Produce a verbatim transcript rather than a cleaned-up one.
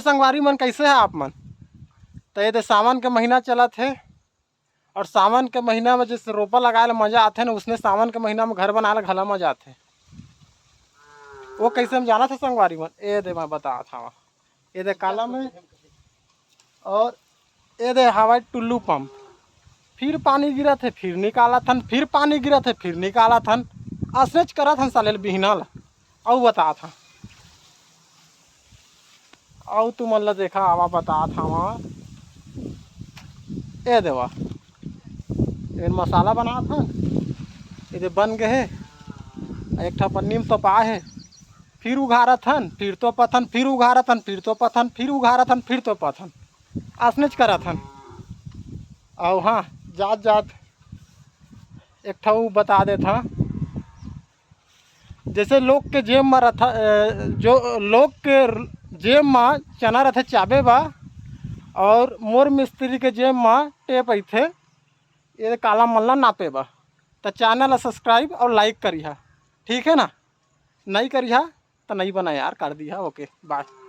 संगवारी मन, कैसे है आप मन? तो ये दे सावन के महीना चलत है, और सावन के महीना में जैसे रोपा लगाए ला मजा आथे ना, उसने सावन के महीना में घर बनाए ला घला मजा आथे। वो कैसे हम जाना था संगवारी मन, ये दे मैं बता था। ये दे काला में, और ये दे हवा टुल्लू पंप। फिर पानी गिरत है, फिर निकालत हन, फिर पानी गिरत है, फिर निकालत हन। असनेच करत हन साले ल बिहना ला। अउ बतात हन, अउ तुमन ला देखा, आवा बतात हवा। ए देवा, एन मसाला बनात हन, ये दे बन गए हे। एक ठा पन्नी में तोपा हे, फिर उघारत हन, फिर तोपत हन, फिर उघारत हन, फिर तोपत हन, फिर उघारत हन, फिर तोपत हन। असनेच करत हन। अउ हाँ, जात जात एक ठा उ बता देत हन, जैसे लोग के जेब में रथा, अ, जो लोग के जेब में चना रथे चाबे बा, और मोर मिस्त्री के जेब में टेप अइथे, ये काला मन ला नापे बा। त चैनल ला subscribe और like करिहा, ठीक है ना? नहीं करिहा त नहीं बना यार, कर दिहा। OK, bye।